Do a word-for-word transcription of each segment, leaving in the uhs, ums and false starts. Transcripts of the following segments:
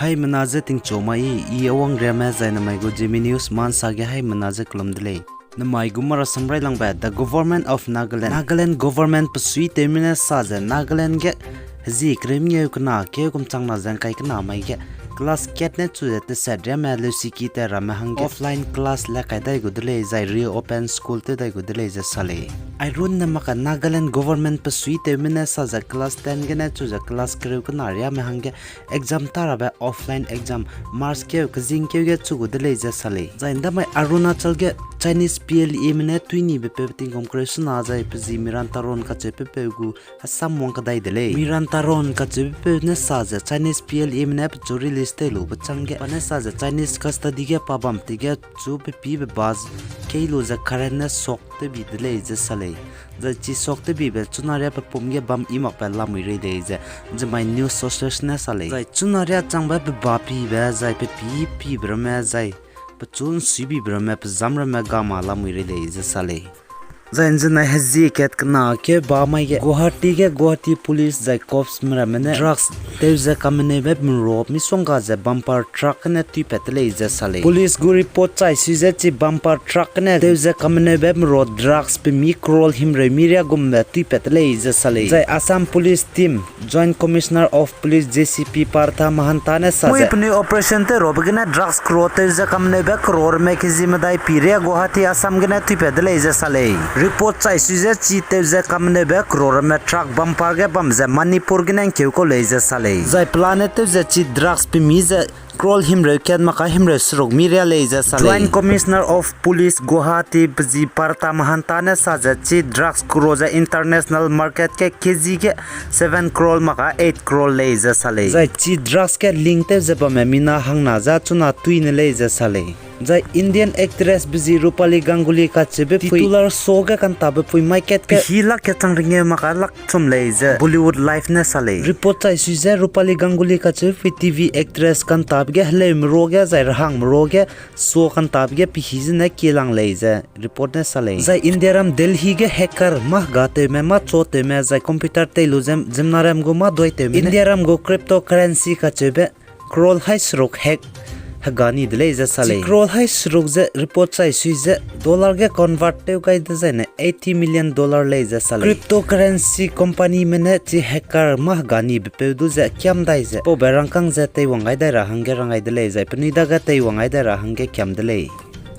Haimena je tingchu mai, I Awang Riame zai namai gu Zeme News ma nsa ge haimena je kelum de lei. Namai gu mara samrai langbe, The Government of Nagaland. Nagaland government pesui tewme ne sa ze Nagaland ge hezie kereu mengeu kena keu kum changna ze ngkai kena mai ge class kat ne chu ze teset riame leusiki tat ramme hangge offline class le kai dai gu de lei, zai reopen school tew dai gu de lei ze sa lei. Airunne mak ka Nagaland government pesui tewme ne sa ze class ten gene chu ze class kereu kena riame hangge exam ta rabe offline exam March keu kezing keu ge chu gu de lei ze sa lei. Zai ndamai Arunachal ge Chinese P L A me ne tui nibe peu tingkum kereu sena zai pe zi Miran Taron kacheupeu gu hesam wang kedai de lei. Miran Taron kacheupeu ne sa ze Chinese P L A me ne pechu release tew lube changge pa ne sa ze Chinese custody ge pa bam ti ge chu pe pibe ba kei lu ze current ne sok tew bi de lei ze sa lei. Zai chi sok tew bibe chuna ria pe pum ge bam i makbe lamui rei lei ze Zeme News sources ne sa lei. Zai chuna ria changbe pe ba pibe zai pe pi pibe ramme zai pechu nsuibibe ramme pe zam ramme gama lamui rei lei ze sa lei. Zai nzenai hezie kat kena keu ba mai ge Guwahati ge Guwahati police zai cops me ramme ne drugs tew ze kameneube mero misongga ze bumper truck gene tuipat de lei ze sa lei. Police gu report chai sui ze chi bumper truck gene tew ze kameneube mero drugs pe mi crore himreu mi riagumbe tuipat de lei ze sa lei. Zai Assam Police Team Joint Commissioner of Police J C P Partha Mahanta ne sa ze penui operation tew rabe gene drugs crore tew ze kameneube crore ramme kezi medai pi ria Guwahati Assam gene tuipat de lei ze sa lei. Report chai sui ze chi tew ze kameneube crore ramme truck bumper ge bam ze Manipur gene ngkeu kau lei ze sa lei. Zai pelane tew ze chi drugs pe mi ze crore himreu kat maka himreu seruk mi ria lei ze sa lei. Joint Commissioner of Police Guwahati pe zi Partha Mahanta ne sa ze chi drugs crore ze international market ge kezi ge seven crore maka eight crore lei ze sa lei. Zai chi drugs ge link tew ze bamme mina hangna ze chuna tui ne lei ze sa lei. Zai Indian actress pe zi Rupali Ganguly kacheube pui titular show ge kantabe pui mai kat ge pehî lak kechang ringeu maka lak chum lei ze Bollywood Life ne sa lei. Report chai sui ze Rupali Ganguly kacheube pui T V actress kantabe ge heleume ro ge zai rahangme ro ge show kantabe ge pehî zene kielang lei ze report ne sa lei. Zai Indiaram Delhi ge hacker mâ hegatewme mâ chotewme zai computer tei lu ze ziemmenariam gu mâ duitewme Indiaram gu cryptocurrency kacheube crore hai seruk hack hega ni de lei ze sa lei. Crore hai seruk ze report chai sui ze dollar ge convert tew gai dezaine eighty million dollar lei ze sa lei. Cryptocurrency companyme ne chi hacker mâ hega nibe peu du ze kiam dai ze paube rangkâng ze teiwang gai dai ra hangge rang gai de lei zai penui dage teiwang gai dai ra hangge kiam de lei.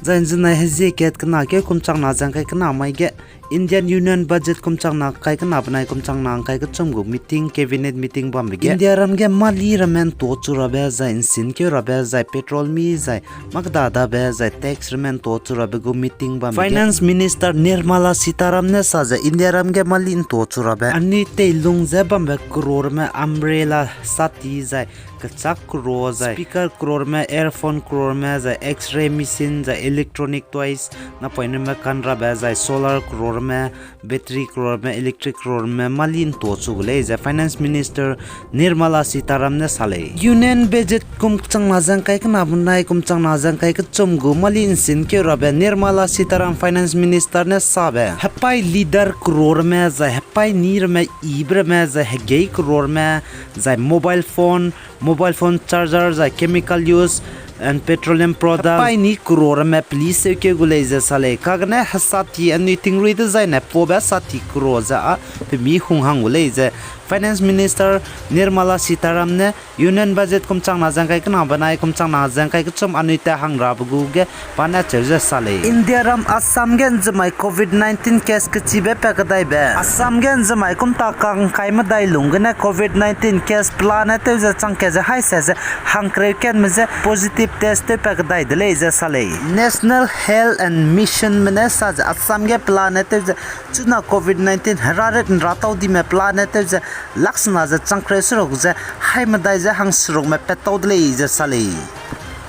Zai nzenai hezie kat kena keu kum changna ze ngkai kena mai ge Indian Union budget kum changna ngkai kena benai kum changna ngkai kechum gu meeting, cabinet meeting bambe ge Indiaram ge mali ramme nto chu rabe zai nsinkeu rabe zai petrol mi zai mâ keda dabe zai tax ramme nto chu rabe gu meeting bambe ge Finance Minister Nirmala Sitharam ne sa ze Indiaram ge mali nto chu rabe anui teilung ze bambe croreme umbrella, sati zai kechâk crore zai speaker croreme, earphone croreme zai X-ray machine zai electronic toys napoineme kan rabe zai solar croreme, battery croreme, electric croreme mali nto chu gu lei ze Finance Minister Nirmala Sitharam ne sa lei. Union budget kum changna ze ngkai kena benai kum changna ze ngkai kechum gu mali nsinkeu rabe Nirmala Sitharam Finance Minister ne sabe hepai li dar croreme zai hepai ni ramme ibe ramme zai hegei croreme zai mobile phone, mobile phone charger zai chemical use and petroleum product hepai ni croreme peli seukeu gu lei ze sa lei. Kagene hesati anui tingrui dezaine paube sati crore ze â pemi hung hang gu lei ze Finance Minister Nirmala Sitharam ne Union budget kum changna ze ngkai kena benai kum changna ze ngkai kechum anui tat hang rabe gu ge pa ne cheu ze sa lei. Indiaram Assam ge nzemai covid nineteen case kechibe pa kedaibe Assam ge nzemai kum ta kangkai medai lung gene covid nineteen case pelane tew ze changkat ze haise ze hangkereu katme je positive test tew pa kedai de lei ze sa lei. National Health and Missionme ne sa ze Assam ge pelane tew ze chuna covid nineteen herarit nratau dime pelane tew ze laksena ze changkereu seruk ze hai medai ze hangserukme pat tau de lei ze sa lei.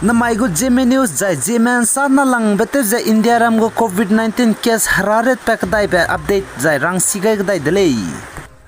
Namai gu Zeme News zai Zeme nsa nalangbe tew ze Indiaram gu covid nineteen case herarit pa kedaibe update zai rangsi gai kedai de lei.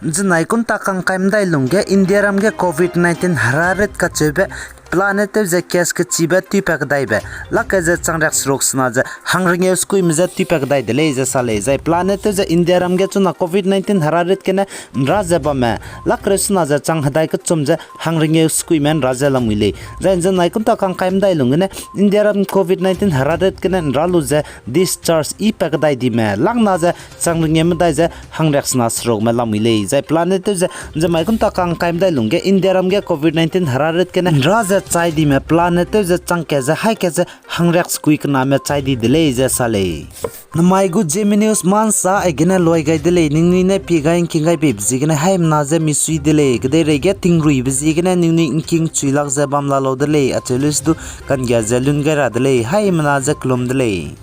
Nzenai kum ta kangkai medai lungge Indiaram ge covid nineteen herarit kacheube Pelane tew ze case kechibe tuipa kedaibe, lak ke ze chang riak seruk sena ze hangrengeu sekuime je tuipa kedai de lei ze sa lei. Zai pelane tew ze India ram ge chuna covid nineteen herarit gene nra ze bamme, lak kereu sena ze chang hedai kechum ze hangrengeu sekuime nra ze lamui lei. Zai nze nai kunta kangkai medai lung gene India ram covid nineteen herarit gene nra lu ze discharge ipa kedai dime, langna ze chang rengeu medai ze hangriak sena serukme lamui lei. Zai pelane tew ze nze mai kunta kangkai medai lung ge India ram ge covid nineteen herarit gene nra ze chai dime pelane tew ze chang ke ze hai ke ze hangriak sekui kename chai di de lei ze sa lei. Namai gu Zeme News mansa aigene loi gai de lei, ningnui ne pie gai ngking gai beibe ziegene haimena ze misui de lei, kedeirei ge tingruibe ziegene ningnui ngking chui lak ze bam la lau de lei, acheu lei sedu kanggia ze lun gai ra de lei, haimena ze kelum de lei.